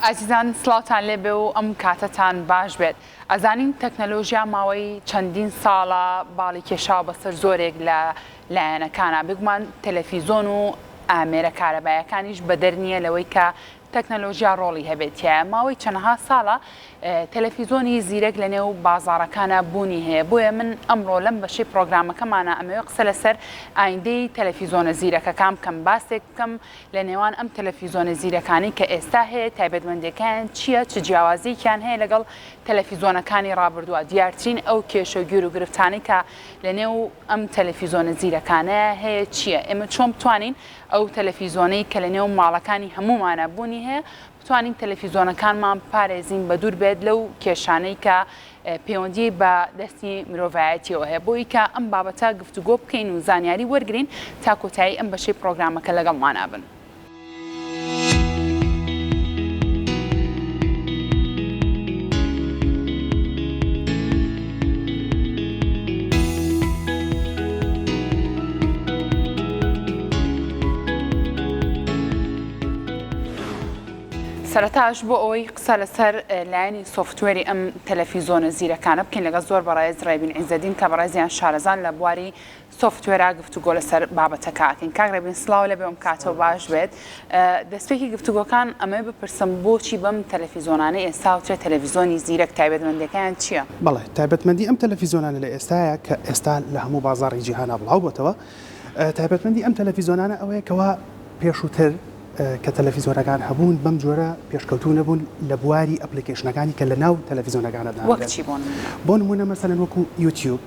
ئازیزان سڵاوتان لێبێ و ئەم کاتەتان باش بێت. ئەزانین تەکنەلۆژیا ماوەی چەندین ساڵە باڵی کێشاوە بەسەر زۆرێک لە لایەنەکانا، بێگومان تەلەفیزۆن و ئامێرە کارەبایەکانیش بەدەر نییە لەوەی کە تەکنەلۆژیا ڕۆڵی هەبێت تیایا، ماوەی چەندەها ساڵە تەلەفیزۆنی زیرەک لەنێو بازاڕەکانا بوونی هەیە، بۆیە من ئەمڕۆ لەم بەشەی پڕۆگرامەکەمانا ئەمەوێ قسە لەسەر ئایندەی تەلەفیزۆنە زیرەکەکان بکەم، باسێک بکەم لە نێوان ئەم تەلەفیزۆنە زیرەکانەی کە ئێستا هەیە تایبەتمەندیەکانیان چیە، چ جیاوازیەکیان هەیە لەگەڵ تەلەفیزۆنەکانی ڕابردووە، دیارترین ئەو کێشە و گیروگرفتانەی کە لەنێو ئەم تەلەفیزۆنە زیرەکانەیە هەیە چیە، ئێمە چۆن بتوانین ئەو تەلەفیزۆنەی کە لەنێو ماڵەکانی هەموومانا بوونی هەیە بتوانین تەلەفیزۆنەکانمان بپارێزین بەدوور بێت لەو کێشانەی کە پەیوەندی بە دەستی مرۆڤایەتیەوە هەیە بۆی کە ئەم بابەتە گفتوگۆ بکەین و زانیاری وەرگرین تا کۆتایی ئەم بەشەی پڕۆگرامەکە لەگەڵمانا بن. سەرەتاش بۆ ئەوەی قسە لەسەر لایەنی software ی ئەم تەلەفیزۆنە زیرەکانە بکەین لەگەڵ زۆر بەڕێز ڕێبین عیزەدین کە بەڕێزیان شارەزان لە بواری software ا گفتوگۆ لەسەر بابەتەکە ئەکەین. کاک ڕێبین سڵاو لێبێ ئەم کاتەو باش بێت. دەستپێکی گفتوگۆکان ئەمەوێ بپرسم بۆچی بەم تەلەفیزۆنانەی ئێستا وترێ تەلەفیزۆنی زیرەک تایبەتمەندیەکەیان چیە؟ بەڵێ تایبەتمەندی ئەم تەلەفیزۆنانە لە ئێستایا کە ئێستا لە هەموو بازاڕی جیهانا بڵاو بۆتەوە تایبەتمەندی ئەم تەلەفیزۆنانە ئەوەیە کەوا پێشووتر کە تەلەفیزۆنەکان هەبوون بەم جۆرە پێشکەوتوو نەبوون لە بواری application ەکانی کە لە ناو تەلەفیزۆنەکانە دانرێن. وەک چی بۆ نموونە؟ بۆ نموونە مەسەلەن وەکوو یوتیوب،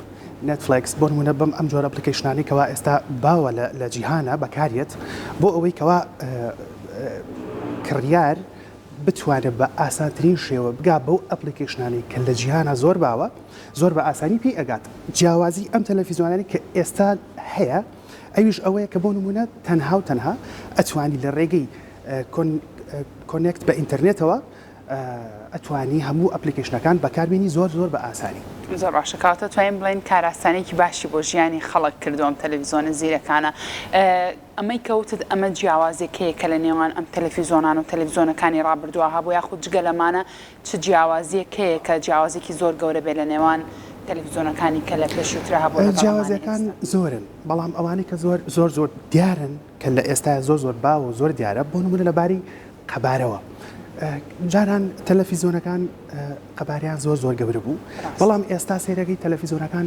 نێتفلێکس بۆ نموونە بەم ئەم جۆرە application انەی کەوا ئێستا باوە لە لە جیهانا بەکاریەت بۆ ئەوەی کەوا کڕیار بتوانێت بە ئاسانترین شێوە بگا بەو application انەی کە لە جیهانا زۆر باوە زۆر بە ئاسانی پێی ئەگات جیاوازی ئەم تەلەفیزیۆنانەی کە ئێستا هەیە ئەویش ئەوەیە کە بۆ نموونە تەنها و تەنها ئەتوانی لە ڕێگەی connect بە ئینتەرنێتەوە ئەتوانی هەموو application ەکان بەکاربێنی زۆر زۆر بە ئاسانی. زۆر باشە کەواتە توانین بڵێین کارئاسانیەکی باشی بۆ ژیانی خەڵک کردووە ئەم تەلەفیزۆنە زیرەکانە ئەمەی کە وتت ئەمە جیاوازێک هەیە کە لە نێوان ئەم تەلەفیزۆنان و تەلەفیزۆنەکانی ڕابردووە هەبوو یاخود جگە لەمانە چ جیاوازیەک هەیە کە جیاوازێکی زۆر گەورە بێت لە نێوان تەلەفیزۆنەکانی کە لە پێشووترا هەبوو لەگەڵ ئەمانەی جیاوازیەکان ئێستا؟ زۆرن بەڵام ئەوانەی کە زۆر زۆر زۆر دیارن کە لە ئێستایا زۆر زۆر باوە و زۆر دیارە بۆ نموونە لە باری قەبارەوە جاران تەلەفیزۆنەکان قەباریان زۆر زۆر گەورە بوو بەڵام ئێستا سەیرەکەی تەلەفیزۆنەکان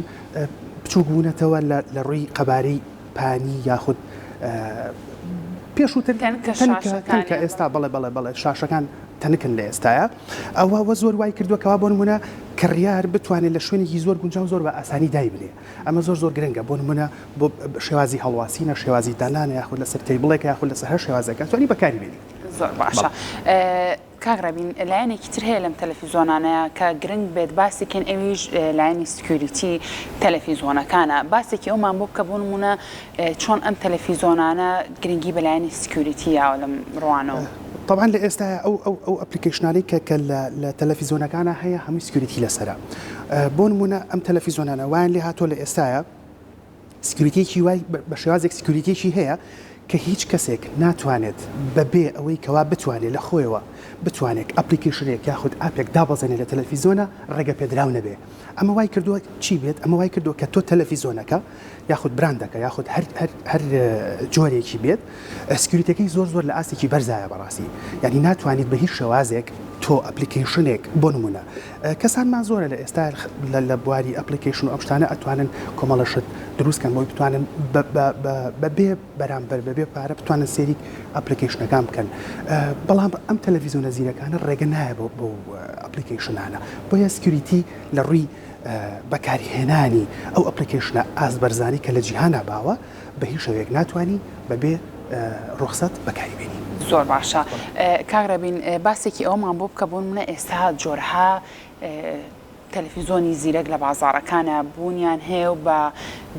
بچووک بوونەتەوە لە ڕووی قەبارەی پانی یاخود پێشووتر تەنکە ئێستا بەڵێ بەڵێ بەڵێ شاشەکان تەنکن لە ئێستاە ئەوە وە زۆر وای کردووە کەوا بۆ نمونە کڕیار بتوانێت لە شوێنێکی زۆر گونجاو زۆر بە ئاسانی دایبنێ ئەمە زۆر زۆر گرنگە بۆ نمونە بۆ شێوازی هەڵواسینە شێوازی دانانە یاخود لەسەر table ێکە یاخود لەسەر هەر شێوازێکە توانی بەکاری بێنی. زۆر باشە کاک ڕێبین لایەنێکی تر هەیە لەم تەلەفیزۆنانەیە کە گرنگ بێت باسی کەین ئەویش لایەنی security تەلەفیزۆنەکانە باسێکی ئەومان بۆ بکە بۆ نمونە چۆن ئەم تەلەفیزۆنانە گرنگی بە لایەنی security یاوە لەم ڕوانەوە. تەبعەن لە ئێستایا ئەو ئەو ئەو application انەی کە کە لە لە تەلەفیزۆنەکانا هەیە هەمووی security لەسەرە بۆ نمونە ئەم تەلەفیزۆنانە وایان لێ هاتووە لە ئێستایا security یەکی وای بە شێوازێک security یەکی هەیە کە هیچ کەسێک ناتوانێت بەبێ ئەوەی کەوا بتوانێت لە خۆیەوە بتوانێت application ێک یاخود app ێک دابەزێنێت لە تەلەفیزۆنە ڕێگە پێدراو نەبێ ئەمە وای کردووە چی بێت ئەمە وای کردووە کە تۆ تەلەفیزۆنەکە یاخود براندەکە یاخود هەر هەر هەر جۆرێکی بێت security ەکەی زۆر زۆر لە ئاستێکی بەرزایە بەڕاستی یعنی ناتوانیت بە هیچ شێوازێک تۆ application ێک بۆ نمونە کەسانمان زۆرە لە ئێستا لە بواری application و ئەم شتانە ئەتوانن کۆمەڵە شت دروست کەن بۆی بتوانن بەبێ بەرامبەر بەبێ پارە بتوانن سێری application ەکان بکەن بەڵام ئەم تەلەڤیزیۆنە زیرەکانە ڕێگە نایە بۆ بۆ application انە بۆیە security لە ڕووی بەکارهێنانی ئەو application ە ئاست بەرزانەی کە لە جیهانا باوە بە هیچ شێوەیەک ناتوانی بەبێ ڕوخسەت بەکاری بێنی. زۆر باشە کاک ڕێبین باسێکی ئەوەمان بۆ بکە بۆ نمونە ئێستا جۆرها تەلەفیزۆنی زیرەک لە بازاڕەکانە بوونیان هەیە و بە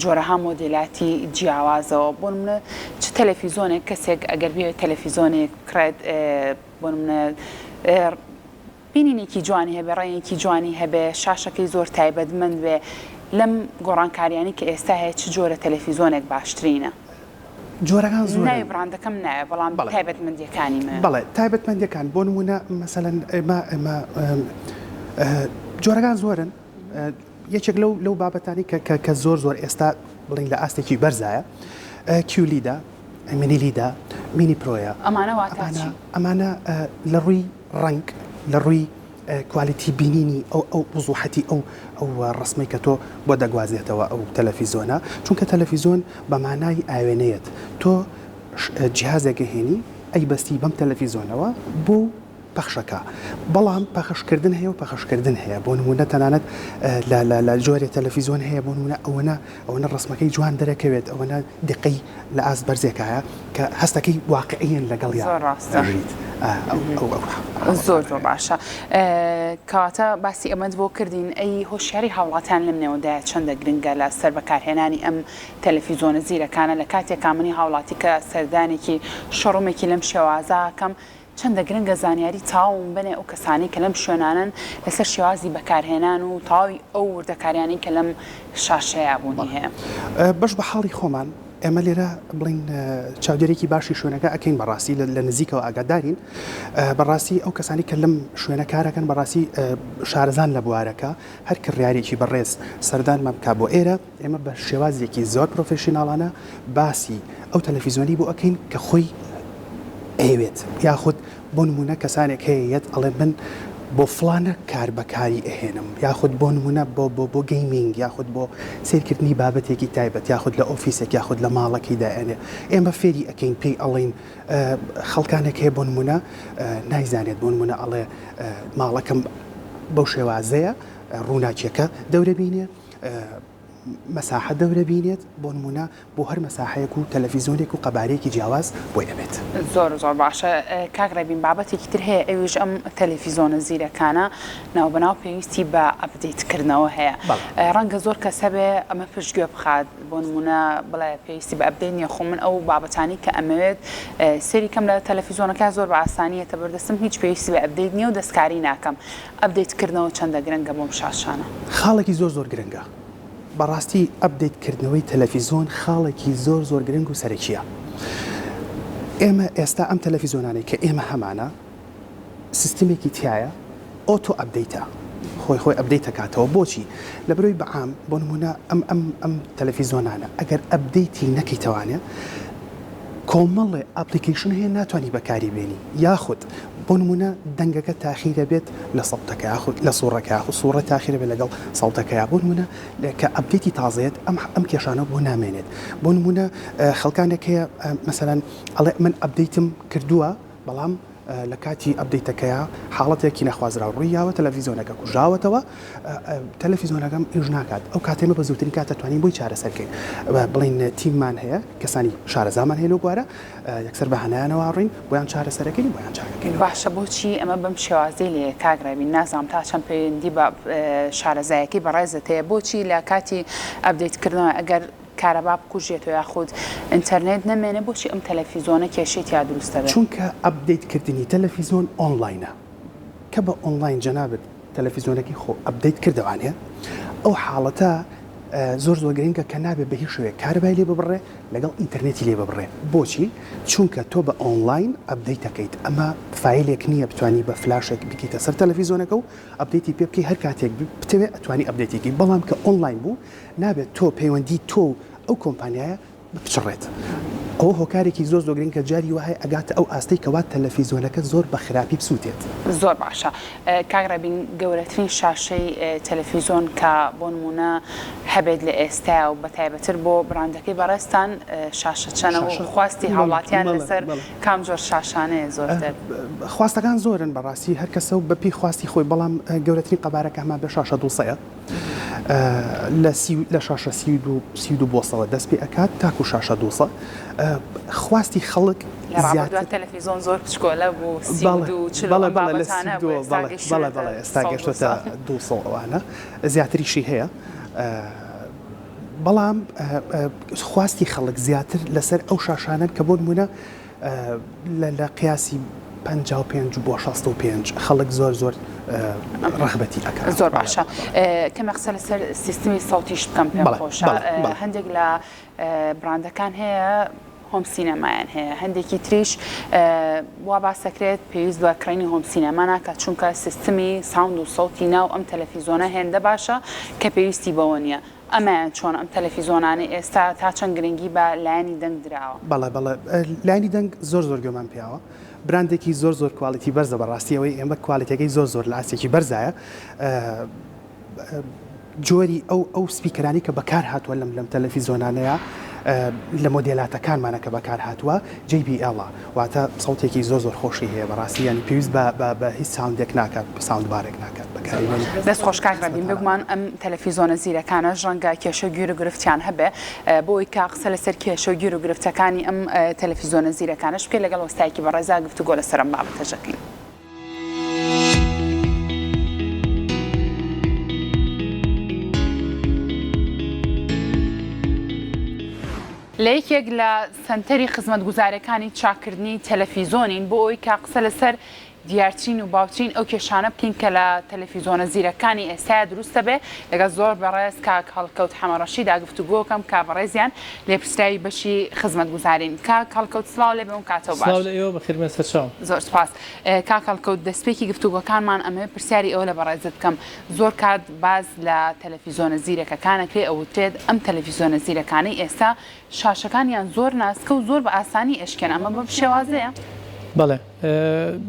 جۆرەها مۆدێلاتی جیاوازەوە بۆ نمونە چ تەلەفیزۆنێک کەسێک ئەگەر بێت تەلەفیزۆنێک بکڕێت بۆ نمونە بینینێکی جوانی هەبێ، ڕەنگێکی جوانی هەبێ، شاشەکەی زۆر تایبەتمەند بێ، لەم گۆڕانکاریانەی کە ئێستا هەیە چ جۆرە تەلەفیزۆنێک باشترینە؟ جۆرەکان زۆرن. ناوی بڕاندەکەم ناوێ بەڵام بەڵێ. تایبەتمەندیەکانی مەوێ. بەڵێ تایبەتمەندیەکان بۆ نموونە مەسەلەن ئێمە ئێمە جۆرەکان زۆرن یەکێک لەو لەو بابەتانی کە کە کە زۆر زۆر ئێستا بڵین لە ئاستێکی بەرزایە QLED ە mini LED ە mini pro یە ئەمانە واتا ئەمانە چی؟ ئەمانە لە ڕووی ڕەنگ لە ڕووی quality بینینی ئەو ئەو وزوحەتی ئەو ئەو ڕەسمەی کە تۆ بۆ دەگوازێتەوە ئەو تەلەفیزۆنە چونکە تەلەفیزۆن بە مانای ئاوێنەیەت تۆ جیهازێک ئەهێنی ئەیبەستی بەم تەلەفیزۆنەوە بۆ پەخشەکە بەڵام پەخشکردن هەیە و پەخشکردن هەیە بۆ نمونە تەنانەت لە لە لە جۆرێ تەلەفیزۆن هەیە بۆ نمونە ئەوەنە ئەوەنە ڕەسمەکەی جوان دەرەکەوێت ئەوەنە دیقەی لە ئاست بەرزێکایە کە هەستەکەی واقعیەن لەگەڵیا زۆر ڕاستە. ئەژیت ئا ئەو ئەو ئەو زۆر حاڵەتانە زۆر هەیە. باشە کەواتە باسی ئەمەت بۆ کردین ئەی هۆشیاری هاوڵاتیان لەم نێوەندایە چەندە گرنگە لە سەر بەکارهێنانی ئەم تەلەفیزۆنە زیرەکانە لە کاتێکا منی هاوڵاتی کە سەردانێکی showroom ێکی لەم شێوازە ئەکەم چەندە گرنگە زانیاری تەواوم بەنێ ئەو کەسانەی کە لەم شوێنانەن لەسەر شێوازی بەکارهێنان و تەواوی ئەو وردەکاریانەی کە لەم شاشەیە بوونی هەیە. بەش بە حاڵی خۆمان ئێمە لێرە بڵێین چاودێرێکی باشی شوێنەکە ئەکەین بەڕاستی لە نزیکەوە ئاگادارین بەڕاستی ئەو کەسانی کە لەم شوێنە کارەکەن بەڕاستی شارەزان لە بوارەکە هەر کڕیارێکی بەڕێز سەردانمان بکا بۆ ئێرە ئێمە بە شێوازێکی زۆر professional انە باسی ئەو تەلەفیزیۆنەی بۆ ئەکەین کە خۆی ئەیەوێت یاخود بۆ نمونە کەسانێک هەیە یەت ئەڵێ من بۆ فڵانە کار بەکاری ئەهێنم یاخود بۆ نمونە بۆ بۆ بۆ gaming یاخود بۆ سەیرکردنی بابەتێکی تایبەت یاخود لە ئۆفیسێک یاخود لە ماڵەکەی دائەنێ ئێمە فێری ئەکەین پێی ئەڵێین خەڵکانێک هەیە بۆ نمونە نایزانێت بۆ نمونە ئەڵێ ماڵەکەم بەو شێوازەیە ڕووناکیەکە دەورە بینێ مەساحە دەورە بینێت، بۆ نموونە بۆ هەر مەساحەیەک و تەلەفیزۆنێک و قەبارەیەکی جیاواز بۆی ئەبێت. زۆر زۆر باشە کاک ڕێبین بابەتێکی تر هەیە ئەویش ئەم تەلەفیزۆنە زیرەکانە ناوبەناو پێویستی بە update کردنەوە هەیە ڕەنگە زۆر کەس هەبێ ئەمە پشتگوێ بخات بۆ نموونە بڵێ پێویستی بە update نییە خۆ من ئەو بابەتانەی کە ئەمەوێت سەیری کەم لە تەلەفیزۆنەکە زۆر بە ئاسانی یەتە بەردەستم هیچ پێویستی بە update نییە و دەستکاری ناکەم update کردنەوە چەندە گرنگە بۆم شاشانە؟ خاڵێکی زۆر زۆر گرنگە بەڕاستی update کردنەوەی تەلەفیزۆن خاڵێکی زۆر زۆر گرنگ و سەرەکیە ئێمە ئێستا ئەم تەلەفیزۆنانەی کە ئێمە هەمانە سیستمێکی تایە auto update ە خۆی خۆی update ئەکاتەوە بۆچی لەبەرەوەی بەعام بۆ نمونە ئەم ئەم ئەم تەلەفیزۆنانە ئەگەر update ی نەکەیتەوانێ کۆمەڵێ application هەیە ناتوانی بەکاری بێنی یاخود بۆ نمونە دەنگەکە تاخیرە بێت لە سەوتەکە یاخود لە سوڕەکە یاخود سوڕە تاخیرە بێت لەگەڵ سەوتەکەیا بۆ نمونە کە update ی تازەیەت ئەم ئەم کێشانە بۆ نامێنێت بۆ نمونە خەڵکانێک هەیە مەسەلەن ئەڵێ من update م کردووە بەڵام لە کاتی update ەکەیا حاڵەتێکی نەخوازراو ڕووی یاوە تەلەفیزۆنەکە کوژاوەتەوە تەلەفیزۆنەکەم ئیش ناکات ئەو کاتێ ئێمە بە زووترین کات دەتوانین بۆی چارەسەر کەین بڵین تیممان هەیە کەسانی شارەزامان هەیە لەو بوارە یەکسەر بە هەنایانەوە ڕووین بۆیان چارەسەرەکەین و بۆیان چاکەکەینەوە. باشە بۆچی ئەمە بەم شێوازەی لێیە کاک ڕێبین نازانم تا چەند پەیوەندی بە شارەزایەکەی بەڕێزت هەیە بۆچی لە کاتی update کردنەوە ئەگەر کارەبا بکوژێتەوە یاخود ئینتەرنێت نەمێنێ بۆچی ئەم تەلەفیزۆنە کێشەی تیا دروست دەبێ؟ چونکە update کردنی تەلەفیزۆن ئۆنڵاینە کە بە ئۆنڵاین جەنابت تەلەفیزۆنەکەی خۆ update کردەوانێ ئەو حاڵەتە زۆر زۆر گرنگە کە نابێ بە هیچ شێوەیەک کارەبای لێ ببڕێ لەگەڵ ئینتەرنێتی لێ ببڕێ بۆچی چونکە تۆ بە ئۆنڵاین update ئەکەیت ئەمە فایلێک نییە بتانی بە فلاشێک بکەیتە سەر تەلەفیزۆنەکە و update ی پێ بکەی هەر کاتێک بتەوێ ئەتوانی update ی کەی بەڵام کە ئۆنڵاین بوو نابێت تۆ پەیوەندی تۆ و ئەو کۆمپانیایە بپچڕێت. ئەوە هۆکارێکی زۆر زۆر گرنگە جاری وایە ئەگاتە ئەو ئاستەی کەوا تەلەفیزۆنەکە زۆر بە خراپی بسوتێت. زۆر باشە کاک ڕێبین گەورەترین شاشەی تەلەفیزۆن کە بۆ نمونە هەبێت لە ئێستایا و بەتایبەتر بۆ بڕاندەکەی بەڕێزتان شاشە چەنە و خواستی هاوڵاتیان لەسەر کام جۆر شاشانەیە زۆرتر؟ خواستەکان زۆرن بەڕاستی هەر کەسە و بەپێی خواستی خۆی بەڵام گەورەترین قەبارە کە هەمان بێ شاشە دووسەیە. لە سی لە شاشە 32 32 بۆسەوە دەست پێ ئەکات تاکو شاشە 200 خواستی خەڵک لە ڕابردووە تەلەفیزۆن زۆر بچکۆلە بوو 32 40 ئەم بابەتانە بوو ئێستا گەیشتوونەتە بەڵێ بەڵێ ئێستا گەیشتۆتە 200 ئەوانە زیاتریشی هەیە بەڵام خواستی خەڵک زیاتر لەسەر ئەو شاشانەن کە بۆ نمونە لە قیاسی 55 بۆ 65 خەڵک زۆر زۆر ڕەغبەتی ئەکا. زۆر باشە کەمێ قسە لەسەر سیستمی سەوتیش بکەم پێم خۆشە هەندێک لە بڕاندەکان هەیە. home cinema یان هەیە، هەندێکی تریش وا باس دەکرێت پێویست بە کڕینی home cinema ناکات چونکە سیستمی sound و سەوتی ناو ئەم تەلەفیزۆنە هێندە باشە کە پێویستی بەوە نییە. ئەمەیان چۆنە ئەم تەلەفیزۆنانەی ئێستا تا چەند گرنگی بە لایەنی دەنگ دراوە؟ بەڵێ بەڵێ لایەنی دەنگ زۆر زۆر گوێمان پیاوە براندێکی زۆر زۆر quality بەرزە بەڕاستی ئەوەی ئێمە quality ەکەی زۆر زۆر لە ئاستێکی بەرزایە جۆری ئەو ئەو speaker انی کە بەکار هاتووە لەم لەم تەلەفیزۆنانەیە لە مۆدێلاتەکانمانە کە بەکار هاتووە JBL واتە سەوتێکی زۆر زۆر خۆشی هەیە بەڕاستی یانی پێویست بە بە بە هیچ sound ێک ناکات sound bar ێک ناکات بەکاری بێنی. دەست خۆش کاک ڕەبین بێگومان ئەم تەلەفیزۆنە زیرەکانەش ڕەنگە کێشە و گیر و گرفتیان هەبێ بۆ ئەوەی کە قسە لەسەر کێشە و گیر و گرفتەکانی ئەم تەلەفیزۆنە زیرەکانەش بکەین لەگەڵ وەستایەکی بەڕێزا گفتوگۆ لەسەر ئەم بابەتەش دەکەین. لە یەکێک لە سەنتەری خزمەتگوزاریەکانی چاککردنی تەلەفیزۆنین بۆ ئەوەی کە قسە لەسەر دیارترین و باوترین ئەو کێشانە بکەین کە لە تەلەفیزۆنە زیرەکانی ئێستایا دروست دەبێ لەگەڵ زۆر بەڕێز کاک هەڵکەوت حەمەڕەشیدا گفتوگۆکەم کە بەڕێزیان لێپرسراوی بەشی خزمەتگوزارین کاک هەڵکەوت سڵاو لێبێ و کاتەو باش. سڵاو لە ئێوە بەخێربێن سەرچاوم. زۆر سوپاس کاک هەڵکەوت دەستپێکی گفتوگۆکانمان ئەمەوێ پرسیاری ئەوە لە بەڕێزت بکەم زۆر کات باس لە تەلەفیزۆنە زیرەکەکان ئەکرێ ئەوترێت ئەم تەلەفیزۆنە زیرەکانەی ئێستا شاشەکانیان زۆر ناسکە و زۆر بە ئاسانی ئەشکێن ئەمە بەم شێوازەیە؟ بەڵێ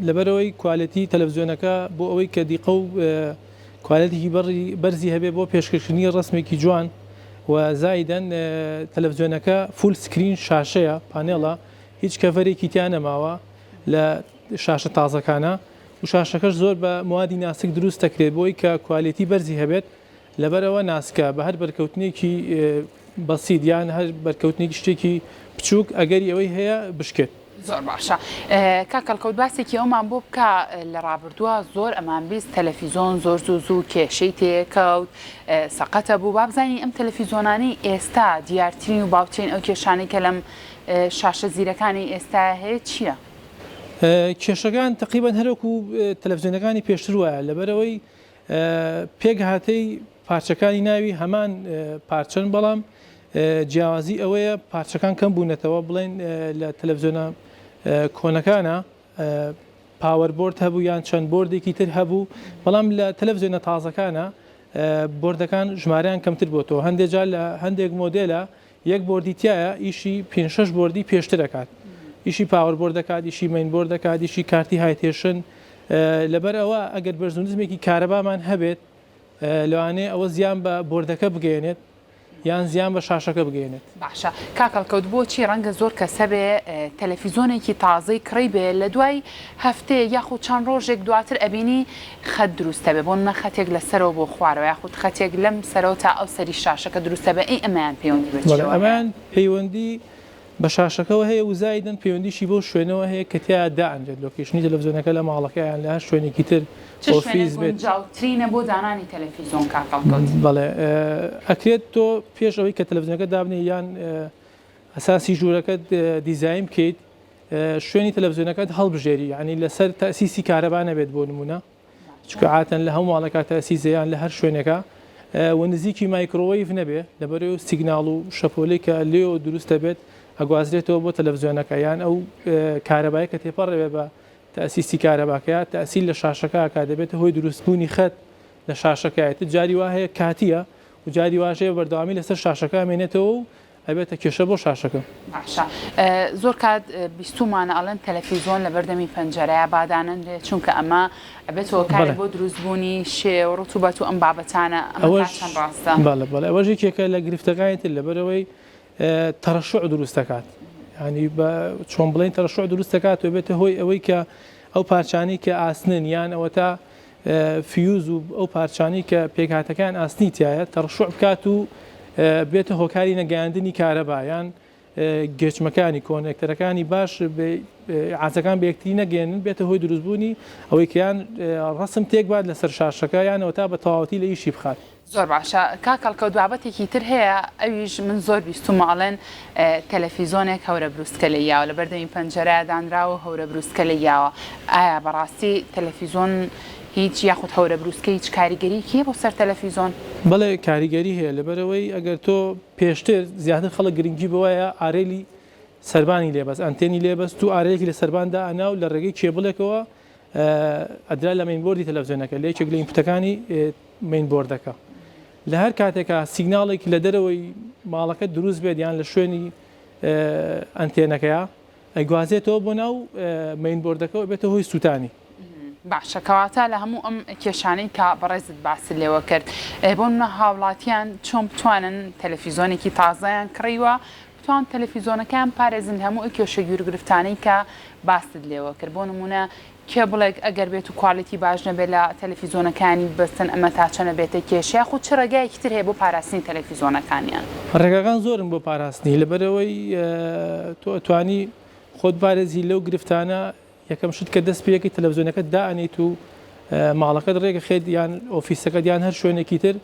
لەبەرئەوەی quality تەلەفزیۆنەکە بۆ ئەوەی کە دیقە و quality ێکی بەرزی هەبێ بۆ پێشکەشکردنی ڕەسمێکی جوان و زایدەن تەلەفزیۆنەکە full screen شاشەیە panel ە هیچ cover ێکی تیا نەماوە لە شاشە تازەکانە و شاشەکەش زۆر بە موادی ناسک دروست دەکرێت بۆی کە quality بەرزی هەبێت لەبەرئەوە ناسکە بە هەر بەرکەوتنێکی بەسیت یان هەر بەرکەوتنێکی شتێکی بچووک ئەگەری ئەوەی هەیە بشکێت. زۆر باشە کاک هەڵکەوت باسێکی ئەومان بۆ بکە لە ڕابردووە زۆر ئەمان 20 تەلەفیزۆن زۆر زوو زوو کێشەی تێکەوت سەقەتە بوو بابزانین ئەم تەلەفیزۆنانەی ئێستا دیارترین و باوترین ئەو کێشانەی کە لەم شاشە زیرەکانی ئێستا هەیە چییە؟ کێشەکان تەقریبەن هەروەکو تەلەفزیۆنەکانی پێشتر وایە لەبەرئەوەی پێکهاتەی پارچەکانی ناوی هەمان پارچەن بەڵام جیاوازی ئەوەیە پارچەکان کەم بوونەتەوە بڵێن لە تەلەفزیۆنە کۆنەکانە power board هەبوو یان چەند board ێکی تر هەبوو بەڵام لە تەلەفزیۆنە تازەکانە board ەکان ژمارەیان کەمتر بۆتەوە هەندێک جار لە هەندێک مۆدێلە یەک board ی تایە ئیشی پێنج شەش board ی پێشتر ئەکات ئیشی power board دەکات ئیشی main board دەکات ئیشی کارتی high tension لەبەر ئەوە ئەگەر بەرزونزمێکی کارەبامان هەبێت لەوانەیە ئەوە زیان بە board ەکە بگەیەنێت یان زیان بە شاشەکە بگەیەنێت. باشە کاک هەڵکەوت بۆچی ڕەنگە زۆر کەس هەبێ تەلەفیزۆنێکی تازەی کڕی بێ لە دوای هەفتەیەک یاخود چەند ڕۆژێک دواتر ئەبینی خەت دروست ئەبێ بۆ نمونە خەتێک لە سەرەوە بۆ خوارەوە یاخود خەتێک لەم سەرەوە تا ئەو سەری شاشەکە دروست ئەبێ ئەی ئەمەیان پەیوەندی بە بەڵێ چیەوە هەیە؟ ئەمەیان پەیوەندی بە شاشەکەوە هەیە و زایدەن پەیوەندیشی بەو شوێنەوە هەیە کە تیایا دائەنرێت location ی تەلەفزیۆنەکە لە ماڵەکە یان لە هەر شوێنێکی تر چ شوێنێک ئۆفیس بێت. گونجاوترینە بۆ دانانی تەلەفیزۆن کاک هەڵکەوت؟ بەڵێ ئەکرێت تۆ پێش ئەوەی کە تەلەفزیۆنەکە دابنێی یان ئەساسی ژوورەکەت دیزاین بکەیت شوێنی تەلەفزیۆنەکەت هەڵبژێری یانی لەسەر تەئسیسی کارەبا نەبێت بۆ نمونە چونکە عادەتەن لە هەموو ماڵێکا تەئسیسە یان لە هەر شوێنێکا و نزیکی مایکرۆوەیڤ نەبێ لەبەرەوەی ئەو سیگناڵ و شەپۆلەی کە لێەوە دروست دەبێت ئەگوازرێتەوە بۆ تەلەفزیۆنەکە یان ئەو کارەبای کە تێپەڕ دەبێت بە تەئسیسی کارەباکەیا تەئسیر لە شاشەکە ئەکات دەبێتە هۆی دروستبوونی خەت لە شاشەکە ئیتر جاری وا هەیە کاتیە و جاری واش هەیە بەردەوامی لەسەر شاشەکە ئەمێنێتەوە و ئەبێتە کێشە بۆ شاشەکە. باشە زۆر کات بیستومانە ئەڵێن تەلەفیزۆن لەبەردەمی پەنجەرەیا با دانەنرێ چونکە ئەمە ئەبێتە هۆکارێک بەڵێ. بۆ دروست بوونی شێ و ڕتوبەت و ئەم بابەتانە ئەمە تا ئەوەش چەند ڕاستە؟ بەڵێ بەڵێ ئەوەش یەکێکە لە گرفتەکانی تر لەبەرئەوەی تەڕەشوع دروست دەکات یانی بە چۆن بڵێین تەڕەشوع دروست دەکات و بێتە هۆی ئەوەی کە ئەو پارچانەی کە ئاسنن یان ئەوەتا فیوز و ئەو پارچانەی کە پێکهاتەکان ئاسنی تایە تەڕشوع بکات و بێتە هۆکاری نەگەیاندنی کارەبا یان گێچمەکانی connector ەکانی باش عازەکان بە یەکتری نەگەێنن بێتە هۆی دروستبوونی ئەوەی کەیان ڕسم تێک بات لەسەر شاشەکە یانەوە تا بە تەواوەتی لە ئیشی بخات. زۆر باشە کاک هەڵکەوت بابەتێکی تر هەیە ئەویش من زۆر بیستومە ئەڵێن تەلەفیزۆنێک هەورە بروسکە لێی یاوە لەبەردەمی پەنجەرەیا دانراوە و هەورە بروسکە لێی یاوە ئایا بەڕاستی تەلەفیزۆن هیچ یاخود هەورە بروسکە هیچ کاریگەریەکی هەیە بۆ سەر تەلەفیزۆن؟ بەڵێ کاریگەری هەیە لەبەرئەوەی ئەگەر تۆ پێشتر زیاتر خەڵک گرنگی بەوەیە ئارێلی. سەربانی لێ بەست، ئەنتێنی لێ بەست و ئارەیەکی لە سەربان دائەنا و لە ڕێگەی cable ێکەوە ئەدرا لە main board ی تەلەفزیۆنەکە لە یەکێک لە input ەکانی main board ەکە. لە هەر کاتێکا signal ێک لە دەرەوەی ماڵەکە دروست بێت یان لە شوێنی ئەنتێنەکەیا ئەیگوازێتەوە بۆ ناو main board ەکە و ئەبێتە هۆی سووتانی. باشە کەواتە لە هەموو ئەم کێشانەی کە بەڕێزت باست لێوە کرد بۆ نمونە هاوڵاتیان چۆن بتوانن تەلەفیزۆنێکی تازەیان کڕیوە بتوان تەلەفیزۆنەکەیان پارێزن لە هەموو ئەو کێشە گیروگرفتانەی کە باست لێوە کرد بۆ نمونە cable ێک ئەگەر بێت و quality باش نەبێت لە تەلەفیزۆنەکانی ببەستن ئەمە تا چەند ئەبێتە کێشە یاخود چ ڕێگایەکی تر هەیە بۆ پاراستنی تەلەفیزۆنەکانیان؟ ڕێگاکان زۆرن بۆ پاراستنی لەبەرئەوەی تۆ ئەتوانی خۆت بپارێزی لەو گرفتانە یەکەم شت کە دەست پێکەی تەلەفزیۆنەکەت دائەنێیت و ماڵەکەت ڕێکەخەیت یان ئۆفیسەکەت یان هەر شوێنێکی تر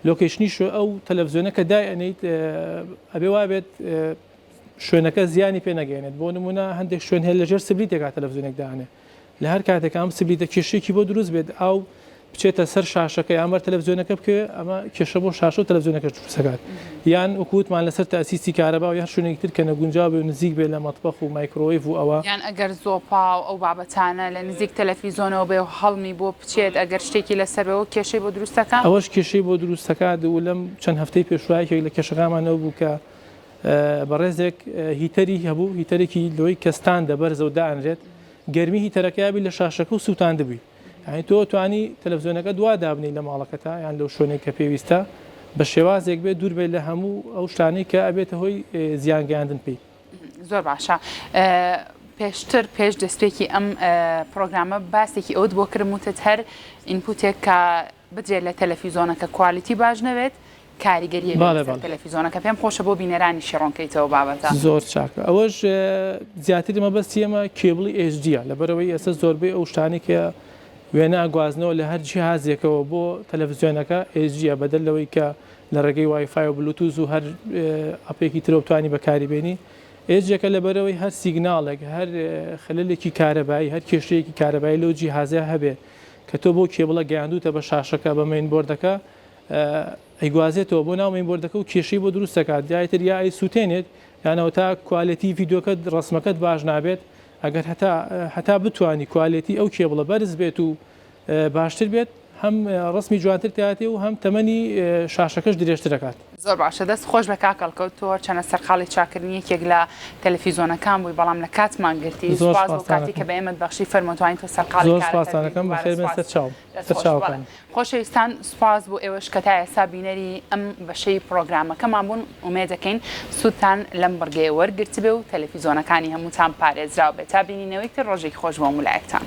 location ی شوێ ئەو تەلەفزیۆنە کە دایئەنێیت ئەبێ وابێت شوێنەکە زیانی پێ نەگەیەنێت بۆ نمونە هەندێک شوێن هەیە لەژێر سبلیتێکا تەلەفزیۆنێک دانێ لە هەر کاتێک ئەم سبلیتە کێشەیەکی بۆ دروست بێت ئاو بچێتە سەر شاشەکە یان بەر تەلەفزیۆنەکە بکەوێ ئەمە کێشە بۆ شاشە و تەلەفزیۆنەکەش دروست دەکات یان وەکو وتمان لەسەر تەئسیسی کارەبا و هەر شوێنێکی تر کە نەگونجاو بێ و نزیک بێ لە مەتبەخ و مایکرۆوەیڤ و ئەوە. یان ئەگەر زۆپا و ئەو بابەتانە لە نزیک تەلەفیزۆنەوە بێ و هەڵمی بۆ بچێت ئەگەر شتێکی لەسەر بێ وەک کێشەی بۆ دروست دەکات؟ ئەوەش کێشەی بۆ دروست دەکات و لەم چەند هەفتەی پێشووە یەکێک لە کێشەکانمان ئەو بوو کە بەڕێزێک heater ی هەبوو heater ێکی لۆی کە stand ە بەرزە و دائەنرێت گەرمی heater ەکەیا بی لە شاشەکە و سووتاندبووی یانی تۆ توانی تەلەفزیۆنەکەت وا دابنێی لە ماڵەکەتا یان لەو شوێنەی کە پێویستە بە شێوازێک بێت دوور بێت لە هەموو ئەو شتانەی کە ئەبێتە هۆی زیان گەیاندن پێی. زۆر باشە پێشتر پێش دەستپێکی ئەم پڕۆگرامە باسێکی ئەوت بۆ کردم وتت هەر input ێک کە بدرێت لە تەلەفیزۆنەکە quality باش نەبێت کاریگەری هەبێت بەڵێ لەسەر بەڵێ. تەلەفیزۆنەکە پێم خۆشە بۆ بینەرانیشی ڕوون کەیتەوە بابەتە. زۆر چاکە ئەوەش زیاتر مەبەستی ئێمە cable ی HD یە لەبەرئەوەی ئێستا زۆربەی ئەو شتانەی کە وێنە ئەگوازنەوە لە هەر جیهازێکەوە بۆ تەلەفزیۆنەکە HD یە بەدەر لەوەی کە لە ڕێگەی وای فای و بلوتوز و هەر ئەپێکی ترەوە بتوانی بەکاری بێنی HD یەکە لەبەرئەوەی هەر signal ێک هەر خەلەلێکی کارەبایی هەر کێشەیەکی کارەبایی لەو جیهازە هەبێ کە تۆ بەو cable ە گەیاندووتە بە شاشەکە بە main board ەکە ئەیگوازێتەوە بۆ ناو main board ەکە و کێشەی بۆ دروست دەکات یا ئیتر یا ئەیسووتێنێت یان ئەوەتا quality ڤیدیۆکەت ڕەسمەکەت باش نابێت ئەگەر هەتا هەتا بتوانی quality ئەو cable ە بەرز بێت و باشتر بێت هەم ڕەسمی جوانتر تیاتێ و هەم تەمەنی شاشەکەش درێژتر دەکات. زۆر باشە دەست خۆش بێ کاک هەڵکەوت تۆ هەرچەنە سەرقاڵی چاکردنی یەکێک لە تەلەفیزۆنەکان بووی بەڵام لە کاتمان گرتی زۆر سوپاس بۆ سوپاستان کاتی کە ئەکەم. بە ئێمەت بەخشی فەرموو توانی تۆ سەرقاڵی زۆر کارەکەت سوپاستان بی ئەکەم دووبارە بەخێر بێن سوپاس سەر چاوم دەست سەر خۆش بەڵێ چاوەکانم. خۆشەویستان سوپاس بۆ ئێوەش کە تا ئێستا بینەری ئەم بەشەی پڕۆگرامەکەمان بوون ئومێدەکەین سوودتان لەم بڕگەیە وەرگرتبێ و تەلەفیزۆنەکانی هەمووتان پارێزراو بێت تا بینینەوەی تر ڕۆژێکی خۆش بۆ هەموو لایەکتان.